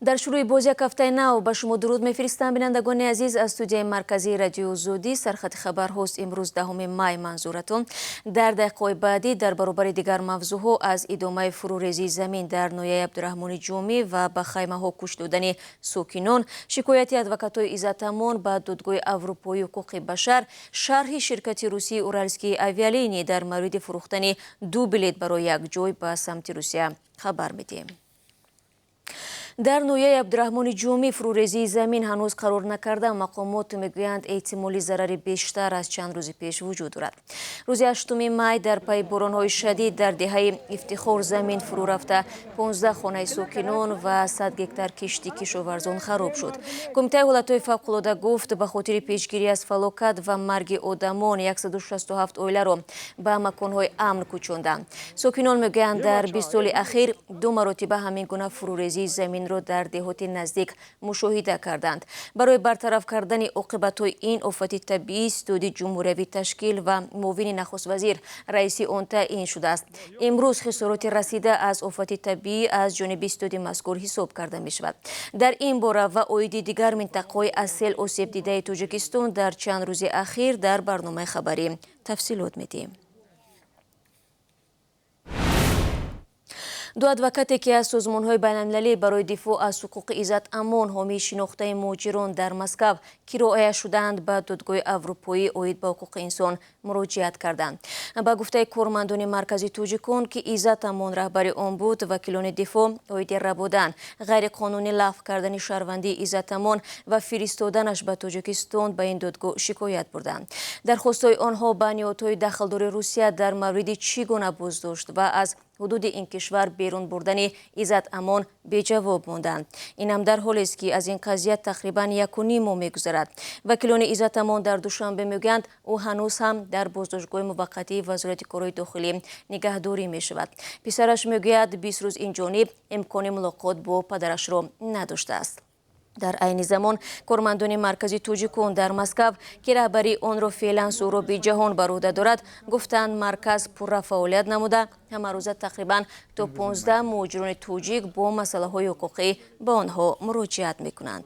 Дар шурӯи боз як ҳафтаи нав ба шумо дуруд мефиристам, бинандагони азиз. Аз студияи марказии радиои Озодӣ сархати хабарҳост. Имрӯз 10 май манзуратон. Дар дақиқаҳои баъдӣ дар баробари дигар мавзӯъҳо аз идомаи фурӯрезии замин дар ноҳияи Абдураҳмони Ҷомӣ ва ба хаймаҳо кӯч додани сокинон, шикояти адвокатҳои Иззат Амон ба Додгоҳи Аврупоии ҳуқуқи башар, шарҳи ширкати русии Уральские авиалинии дар мавриди фурӯхтани 2 билет барои як ҷой ба самти Русия хабар медиҳем. Дар ноҳияи Абдураҳмони Ҷомӣ фурӯрезии замин ҳанӯз қарор накарда, мақомот мегӯянд эҳтимоли зарари бештар аз чанд рӯзи пеш вуҷуд дорад. Рӯзи 8 май дар пайи боронҳои шадид дар деҳаи Ифтихор замин фурӯ рафта, 15 хонаи сокинон ва 100 гектар кишти кишоварзон хароб шуд. Кумитаи ҳолатҳои фавқулода гуфт, ба хотири пешгирӣ аз фалокат ва марги одамон 167 оиларо ба маконҳои амн кӯчонданд. Сокинон мегӯянд дар 20 соли ахир 2 маротиба ҳамин гуна фурӯрезии замин ро дар деҳоти наздик мушоҳида карданд. Барои бартараф кардани оқибатҳои ин офати табиӣ студии ҷумҳуриявӣ ташкил ва муовини нахуствазир раиси он таъин шудааст. Имрӯз хисороти расида аз офати табиӣ аз ҷониби студии мазкур ҳисоб карда мешавад. Дар ин бора ва оиди дигар минтақаҳои аз сел осебдидаи Тоҷикистон дар чанд рӯзи ахир дар барномаи хабарӣ тафсилот медиҳем. Ду адвокате ки аз созмонҳои байналмилалӣ барои дифоъ аз ҳуқуқи Иззат Амон, ҳомии шинохтаи муҳоҷирон дар Москав кироя шудаанд, ба Додгоҳи Аврупоӣ оид ба ҳуқуқи инсон муроҷиат карданд. Ба гуфтаи кормандони маркази тоҷикон, ки Иззат Амон раҳбари он буд, вакилони дифоъ оиди рабудан, ғайриқонунӣ лағв кардани шаҳрвандии Иззат Амон ва фиристоданаш ба Тоҷикистон ба ин додгоҳ шикоят бурданд. Дархостҳои онҳо ба ниҳодҳои дахлдори Русия дар мавриди чӣ гуна боздошт ва аз ҳудуди ин кишвар берун бурдани Иззат Амон беҷавоб монданд. Инам дар ҳолест ки аз ин қазия тақрибан 1.5 моҳ мегузарад. Вакилони Иззат Амон дар Душанбе мегӯянд, ӯ ҳанӯз ҳам дар боздоштгоҳи муваққатии Вазорати корҳои дохилӣ нигаҳдорӣ мешавад. Писараш мегӯяд, 20 рӯз инҷониб имкони мулоқот бо падарашро надоштааст. Дар айни замон кормандони маркази тоҷикон дар Москав, ки раҳбарии онро феълан Суҳроби Ҷаҳон бар уҳда дорад, гуфтанд марказ пурра фаъолият намуда, ҳамарӯза тақрибан то 15 муҳоҷирони тоҷик бо масъалаҳои ҳуқуқӣ ба онҳо муроҷиат мекунанд.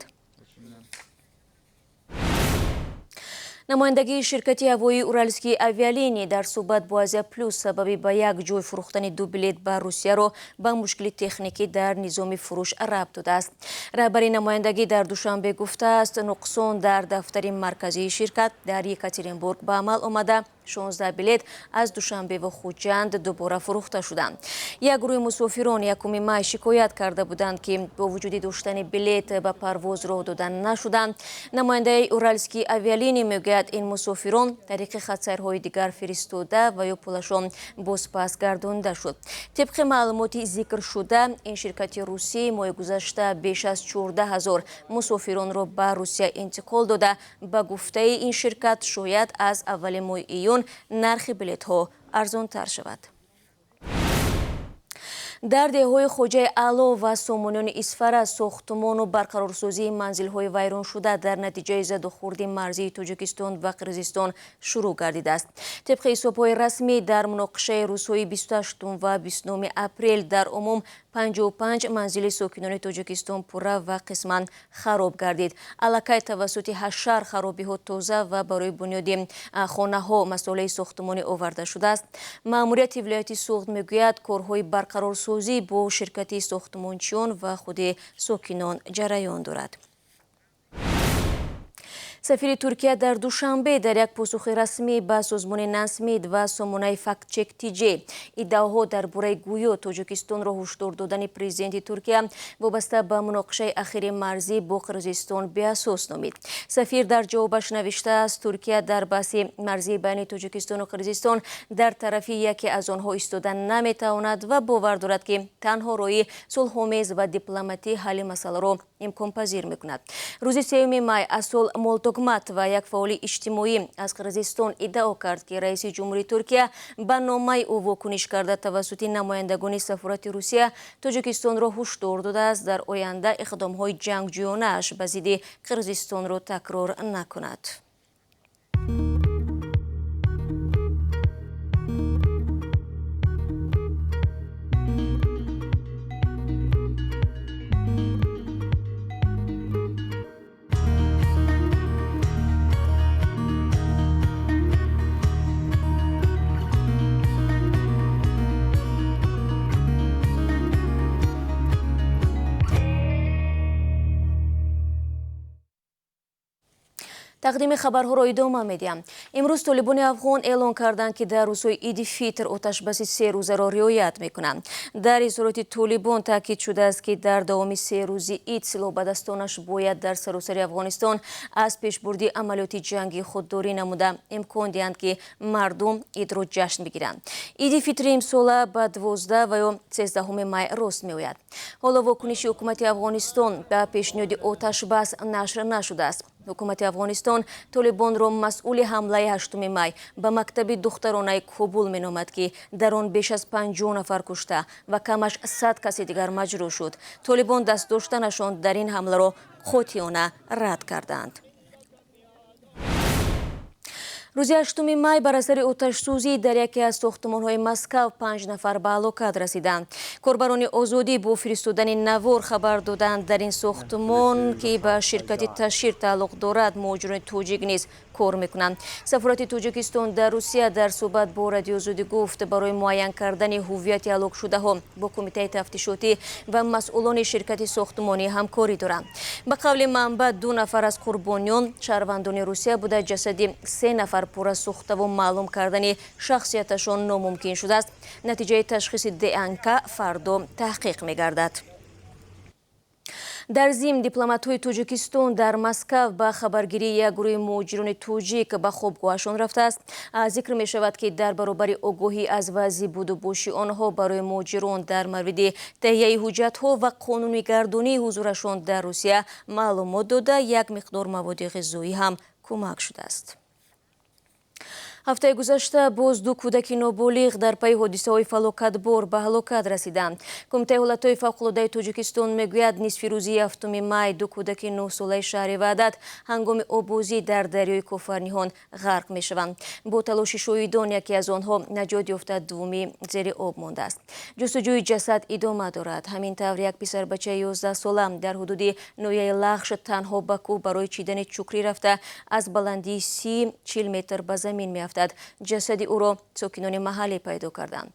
Намояндагии ширкати ҳавоии Уральские авиалинии дар суҳбат бо Азия Плюс сабаби ба як ҷой фурӯхтани 2 билет ба Русияро ба мушкили техникӣ дар низоми фурӯш рабт додааст. Раҳбари намояндагӣ дар Душанбе гуфтааст, нуқсон дар дафтари марказии ширкат дар Екатеринбург ба амал омада, 16 билет аз Душанбе ва Хуҷанд дубора фурӯхта шуданд. Як гурӯҳи мусофирон 1 май шикоят карда буданд, ки бо вуҷуди доштани билет ба парвоз роҳ дода нашуданд. Намояндаи Уральские авиалинии мегӯяд, ин мусофирон тариқи хатсайрҳои дигар фиристода ва ё пулашон бозпас гардонда шуд. Тибқи маълумоти зикршуда, ин ширкати русӣ моҳи гузашта беш аз 14 000 мусофиронро ба Русия интиқол дода. Ба гуфтаи ин ширкат, шояд аз аввали моҳи июн нархи билетҳо арзонтар шавад. Дар деҳҳои Хоҷаи Аъло ва Сомониёни Исфара сохтмону барқарорсозии манзилҳои вайроншуда дар натиҷаи задухӯрди марзии Тоҷикистон ва Қирғизистон шурӯъ гардидааст. Тибқи ҳисобҳои расмӣ, дар муноқишаи рӯзҳои 28 ва 29 апрел дар умум 55 манзили сокинони Тоҷикистон пурра ва қисман хароб гардид. Аллакай тавассути ҳашар харобиҳо тоза ва барои бунёди хонаҳо масолеҳи сохтмонӣ оварда шудааст. Маъмурияти вилояти Суғд мегӯяд, корҳои барқарорсозӣ бо ширкати сохтмончиён ва худи сокинон ҷараён дорад. Сафири Туркия дар Душанбе дар як посухи расмӣ ба созмони Нансмид ва сомонаи Фактчек ТЖ иддаоҳо дар бораи гӯё Тоҷикистонро ҳушдор додани президенти Туркия вобаста ба муноқишаи ахири марзӣ бо Қирғизистон беасос номид. Сафир дар ҷавобаш навиштааст, Туркия дар баҳси марзии байни Тоҷикистону Қирғизистон дар тарафи яке аз онҳо истода наметавонад ва бовар дорад, ки танҳо роҳи сулҳомез ва дипломатӣ ҳалли масъаларо имконпазир мекунад. Рӯзи 3 май Асол Молтокматова, як фаъоли иҷтимоӣ аз Қирғизистон, иддао кард, ки раиси ҷумҳури Туркия ба номаи ӯ вокуниш карда тавассути намояндагони сафорати Русия Тоҷикистонро ҳушдор додааст, дар оянда иқдомҳои ҷангҷӯёнааш ба зидди Қирғизистонро такрор накунад. Тақдими хабарҳоро идома медиҳам. Имрӯз толибони афғон эълон карданд, ки дар рӯзҳои Иди Фитр оташбаси 3 рӯзаро риоят мекунанд. Дар изҳороти толибон таъкид шудааст, ки дар давоми 3 рӯзи ид силоҳбадастонаш бояд дар саросари Афғонистон аз пешбурди амалиёти ҷангӣ худдорӣ намуда, имкон диҳанд, ки мардум идро ҷашн бигиранд. Иди Фитри имсола ба 12 ва ё 13 май рост меояд. Ҳоло вокуниши ҳукумати Афғонистон ба пешниҳоди оташбас нашр нашудааст. Ҳукумати Афғонистон толибонро масъули ҳамлаи 8 май ба мактаби духтаронаи Кобул меномад, ки дар он беш аз 50 нафар кушта ва камаш 100 каси дигар маҷрӯҳ шуд. Толибон даст доштанашон дар ин ҳамларо қотеона рад карданд. Рӯзи 8 май бар асари оташсӯзӣ дар яке аз сохтумонҳои Москав панҷ нафар ба ҳалокат расиданд. Корбарони Озодӣ бо фиристодани навор хабар доданд, дар ин сохтумон, ки ба ширкати Ташир тааллуқ дорад, муҳоҷирони тоҷик низ кор мекунанд. Сафорати Тоҷикистон дар Русия дар суҳбат бо Радиои Озодӣ гуфт, барои муайян кардани ҳуввияти ҳалокшудаҳо бо кумитаи тафтишотӣ ва масъулони ширкати сохтумонӣ ҳамкорӣ доранд. Ба қавли манбаъ, ду нафар аз қурбониён шаҳрвандони Русия буда, ҷасади се нафар пурра сӯхтаву маълум кардани шахсияташон номумкин шудааст. Натиҷаи ташхиси ДНК фардо таҳқиқ мегардад. Дар зимн, дипломатҳои Тоҷикистон дар Москав ба хабаргирии як гурӯҳи муҳоҷирони тоҷик ба хобгоҳашон рафтааст. Зикр мешавад, ки дар баробари огоҳӣ аз вазъи будубоши онҳо, барои муҳоҷирон дар мавриди таҳияи ҳуҷҷатҳо ва қонунигардонии ҳузурашон дар Русия маълумот дода, як миқдор маводи ғизоӣ ҳам кӯмак шудааст. Ҳафтаи гузашта боз ду кӯдаки ноболиғ дар пайи ҳодисаҳои фалокатбор ба ҳалокат расиданд. Кумитаи ҳолатҳои фавқулодаи Тоҷикистон мегӯяд, нисфи рӯзи 7 май ду кӯдаки 9-солаи шаҳри Ваҳдат ҳангоми оббозӣ дар дарёи Кофарниҳон ғарқ мешаванд. Бо талоши шоҳидон яке аз онҳо наҷот ёфта, дуввумӣ зери об мондааст. Ҷустуҷӯи ҷасад идома дорад. Ҳамин тавр, як писарбачаи 11-сола дар ҳудуди ноҳияи Лахш танҳо ба кӯҳ барои чидани чукрӣ рафта, аз баландии 30-40 метр ба замин меафтад. Ҷасади ӯро сокинони маҳаллӣ пайдо карданд.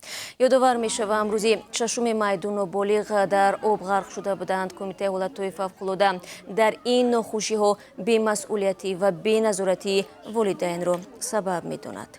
Ёдовар мешавам, рӯзи 6 май ду ноболиғ дар об ғарқ шуда буданд. Кумитаи ҳолатҳои фавқулода дар ин нохушиҳо бемасъулиятӣ ва беназоратии волидайнро сабаб медонад.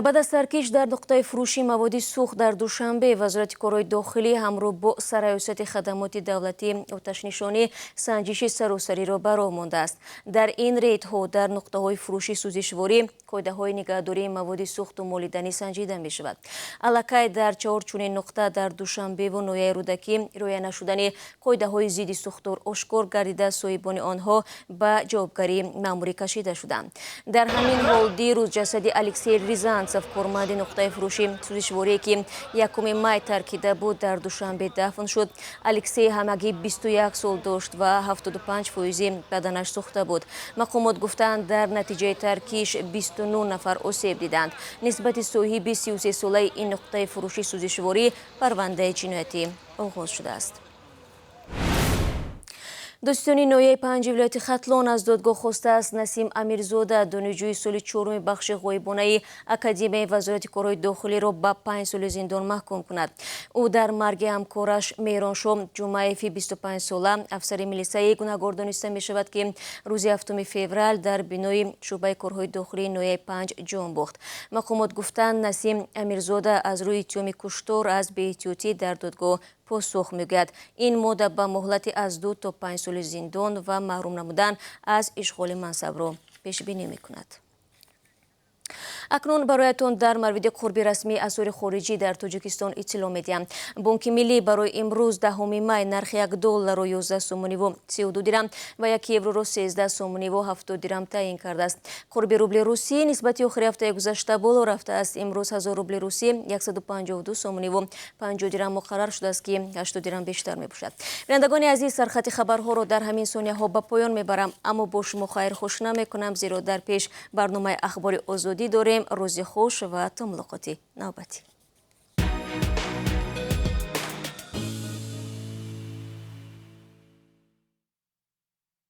Баъд аз таркиш дар нуқтаи фурӯши маводи сӯхт дар Душанбе, Вазорати корҳои дохилӣ ҳамроҳ бо Сарраёсати хадамоти давлатии оташнишонӣ санҷиши саросариро ба роҳ мондааст. Дар ин рейдҳо дар нуқтаҳои фурӯши сӯзишворӣ қоидаҳои нигаҳдории маводи сӯхту молиданӣ санҷида мешавад. Аллакай дар чаҳор чунин нуқта дар Душанбеву ноҳияи Рӯдакӣ риоя нашудани қоидаҳои зидди сӯхтор ошкор гардида, соҳибони онҳо ба ҷавобгарии маъмурӣ кашида шуданд. Дар ҳамин ҳол, дирӯз ҷасади Алексей Рязанцев, корманди нуқтаи фурӯши сӯзишворие, ки 1 май таркида буд, дар Душанбе дафн шуд. Алексей ҳамагӣ 21 сол дошт ва 75 фоизи баданаш сӯхта буд. Мақомот гуфтаанд, дар натиҷаи таркиш 29 нафар осеб диданд. Нисбати соҳиби 33-солаи ин нуқтаи фурӯши сӯзишворӣ парвандаи ҷиноятӣ оғоз шудааст. Додситонии ноҳияи Панҷи вилояти Хатлон аз додгоҳ хостааст, Насим Амирзода, донишҷӯи соли чоруми бахши ғоибонаи Академияи Вазорати корҳои дохилиро ба 5 соли зиндон маҳкум кунад. Ӯ дар марги ҳамкораш Меҳроншоҳ Ҷумаеви 25-сола, афсари милисаӣ, гунаҳгор дониста мешавад, ки рӯзи 7 феврал дар бинои шӯъбаи корҳои дохилии ноҳияи Панҷ ҷон бохт. Мақомот гуфтанд, Насим Амирзода аз рӯи иттиҳоми куштор аз беэҳтиётӣ дар додгоҳ посух мегӯяд. Ин модда ба муҳлати аз 2 то 5 соли зиндон ва маҳрум намудан аз ишғоли мансабро пешбинӣ мекунад. Акнун бароятон дар мавриди қурби расмии асъори хориҷӣ дар Тоҷикистон иттилоъ медиҳам. Бонки Миллӣ барои имрӯз, 10 май, нархи як долларро 11 сомониву 32 дирам ва як евроро 13 сомониву 70 дирам таъин кардааст. Қурби рубли русӣ нисбати охири ҳафтаи гузашта боло рафтааст. Имрӯз 1000 рубли русӣ 152 сомониву 50 дирам муқаррар шудааст, ки 80 дирам бештар мебошад. Бинандагони азиз, сархати хабарҳоро дар ҳамин сонияҳо ба поён мебарам, аммо бо шумо хайрхуш намекунам, зеро дар пеш барномаи Ахбори Озодӣ дорем. Рӯзи хуш ва то мулоқоти навбатӣ.